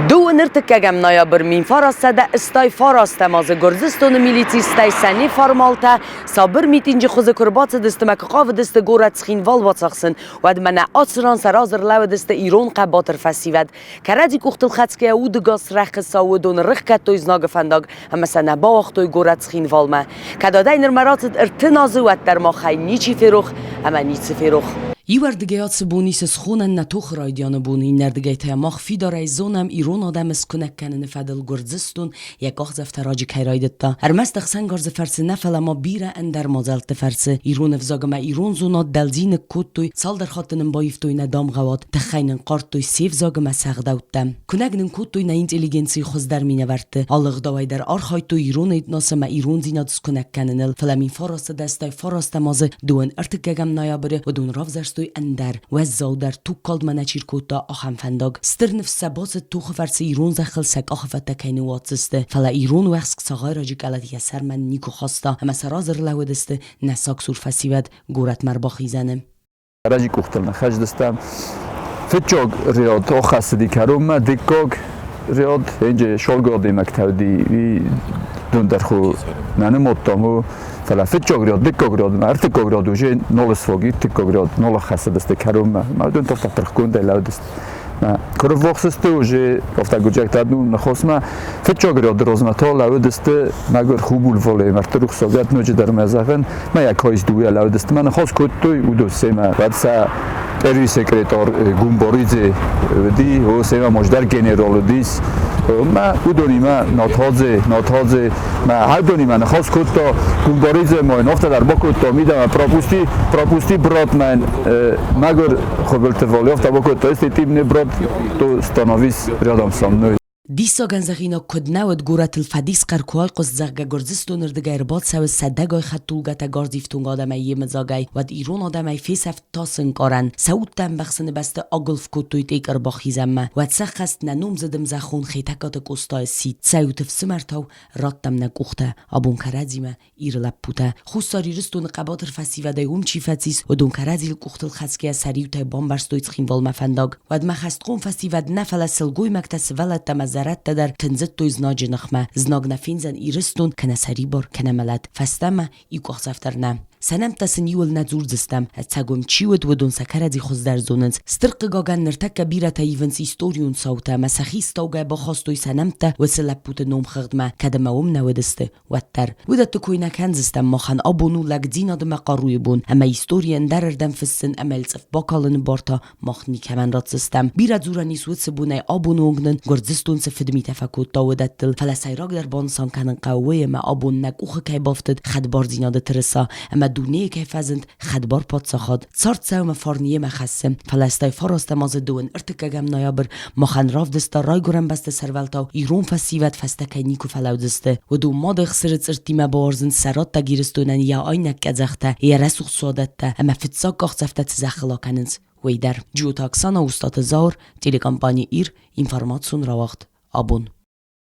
Дыууын ӕртыккӕгӕм ноябрь 1989 азы Гуырдзыстоны милицисттӕй сӕ неформалтӕ сабыр митинджы хуызы куы рбацыдысты ӕмӕ куы хъавыдысты горӕт Цхинвал бацахсын, уӕд мӕнӕ ацы ран сӕ разы рлӕууыдысты ирон хъӕбатыр фӕсивӕд. Кӕрӕдзи къухтыл хӕцгӕйӕ удыгас рӕхы сауы доны рыхгӕдтой знагы фӕндаг ӕмӕ сӕ нӕ бауагътой горӕт Цхинвалмӕ. Кӕд адӕй нырмӕ рацыд 30 азы, уӕддӕр махӕй ничи ферох ӕмӕ ницы ферох. Иуӕрдыгӕй ацы бон ис схонӕн нӕ тохы райдианы бон, иннӕрдыгӕй та мах фидарӕй зонӕм ирон адӕмы скуынӕг кӕныны фӕдыл Гуырдзыстон йӕ къахдзӕфтӕ раджы кӕй райдыдта. Ӕрмӕст ӕхсӕнгарзы фӕрцы нӕ, фӕлӕ ма бирӕ ӕндӕр мадзӕлтты фӕрцы ирон ӕвзаг ӕмӕ ирон зонад дӕлдзиныг кодтой, цалдӕр хатты нын баивтой нӕ дамгъӕуат, тыххӕй нын хъардтой се взаг ӕмӕ сӕ ӕгъдӕуттӕ. Куынӕг нын кодтой нӕ интеллигенцийы хуыздӕр минӕвӕртты, алы ӕгъдауӕй дӕр архайдтой ирон этнос ӕмӕ ирондзинад скуынӕг кӕныныл, фӕлӕ 1980 фарастӕм азы дыууын ӕртыккӕгӕм ноябры уыдон равзӕрстой ӕндӕр, уӕззаудӕр тугкалдмӕ нӕ чи ркодта, ахӕм фӕндаг. Стыр ныфс сӕ бацыд тохы фӕрцы ирон зӕххыл сӕ къахы фӕдтӕ кӕй ныууадздзысты, фӕлӕ ирон уӕхск цагъайраджы къӕлӕт йӕ сӕрмӕ никуы хаста ӕмӕ сӕ разы рлӕууыдысты нӕ сагсур фӕсивӕд горӕтмӕ ӕрбахизӕны. Раджы къухтыл ныххӕцыдыстӕм. Фыццаг ряд оххӕссыди кӕронмӕ, дыккаг ряд энджи шолгы адӕймӕгтӕ уыди, уый дон дӕр ху нӕ нымадтам, фӕлӕ фыццаг ряд, дыккаг ряд ӕмӕ ӕртыккаг ряд уже нал сфаг, ӕртыккаг ряд нал ӕххӕссыдысты кӕронмӕ. Ӕмӕ уыдон тыхтӕ пырхгондӕй лӕудысты. Куы рыввахс сты уже афтӕ гуырдзиӕгтӕ ну ныхосмӕ фыццаг ряды размӕ та лӕууыдысты мӕгуыр хубул воле мӕрдты рухсагӕд ноджыдӕр мӕ зӕгъын мӕ йӕ кайс дыууӕ лӕууыдысты мӕ ныхас кодтой уыдон семӕ уӕд сӕ первый секретарь Гумборидзе уыди о семӕ мождӕр генерал уыдис мӕ уыдонимӕ Натадзе Натадзе мӕ уыдонимӕ ныхас кодта Гумборидзе ма йын афтӕ дӕр бакодта мидӕмӕ пропусти пропусти брат мӕн мӕгуыр Хуыбылты Валев та бакодта, если ты мне брат, то становись рядом со мной. Диссагӕн зӕгъинаг куыд нӕ уыд, горӕтыл фӕдисхъӕр куы айхъуыст, зӕгъгӕ, Гуырдзыстоны рдыгӕй ӕрбацӕуы сӕдӕгай хӕдтулгӕтӕ гӕрзифтонг адӕмӕй йемыдзагӕй, уӕд ирон адӕмӕй фесӕфт тасы ӕнкъарӕн, сӕ удтӕ ӕмбӕхсыны бӕсты агуылф кодтой Тъекъырбахизӕнмӕ. Уӕд сӕххӕст нӕ номдзыд ӕмзӕххон Хетӕгкаты Къостайы сидт, Цӕут ӕфсымӕртау, раттӕм нӕ къухтӕ, абон кӕрӕдзимӕ Иры лӕппутӕ Хуссар Ирыстоны хъӕбатыр фӕсивӕдӕй уым чи фӕцис, уыдон кӕрӕдзийыл къухтыл хӕцгӕйӕ сӕ риутӕй бамбӕрзтой Цхинвалмӕ фӕндаг. Уӕдмӕ хӕстхъом фӕсивӕд нӕ, фӕлӕ сылгоймӕгтӕ, сывӕллӕттӕ ӕмӕ зӕрӕдтӕ дӕр тындзыдтой знаджы ныхмӕ. Знаг нӕ фендзӕн Ирыстон, кӕнӕ сӕрибар, кӕнӕ мӕлӕт. Фӕстӕмӕ иу къахдзӕф дӕр нӕ. Сӕ нӕмттӕ сын иуыл нӕ дзурдзыстӕм, ӕцӕг уым чи уыд, уыдон сӕ кӕрӕдзи хуыздӕр зонынц. Стыр хъыгагӕн, ныртӕккӕ бирӕтӕ ивынц историон цаутӕ ӕмӕ сӕхи стаугӕ бахастой сӕ нӕмттӕ уыцы лӕппуты номхыгъдмӕ, кӕд ӕмӕ уым нӕ уыдысты, уӕддӕр. Уыдӕтты кой нӕ кӕндзыстӕм, махӕн абон у лӕгдзинад ӕмӕ хъаруйы бон, ӕмӕ историйы ӕндӕрырдӕм фыссын ӕмӕ йыл цъыф бакалыны бар та мах никӕмӕн ратдзыстӕм. Бирӕ дзурӕн ис уыцы бонӕй абоны онг нын Гуырдзыстон цы фыдмитӕ фӕкодта, уыдӕттыл, фӕлӕ сӕйрагдӕр банысан кӕнын хъӕуы уый, ӕмӕ абон нӕ къухы кӕй бафтыд хӕдбардзинады тырыса ӕмӕ дунейы кӕй фӕзынд хӕдбар паддзахад. Цард цӕуы фарн йемӕ хӕссы, фӕлӕ стӕй фарастӕм азы дыууын ӕртыккӕгӕм ноябрь махӕн равдыста райгуырӕн бӕсты сӕрвӕлтау ирон фӕсивӕд фӕстӕ кӕй никуы фӕлӕудзысты. Уыдон мады ӕхсыры цъырттимӕ бауарзынц сӕ раттӕг Ирыстонӕн йӕ айнӕг къӕдзӕхтӕ, йӕ рӕсугъд суадӕттӕ ӕмӕ фыццаг къахдзӕфтӕ цы зӕххыл акӕнынц, уый дӕр. Джиоты Оксана, Устаты Зауыр, телекомпани Ир, информацион рауагъд. Абон.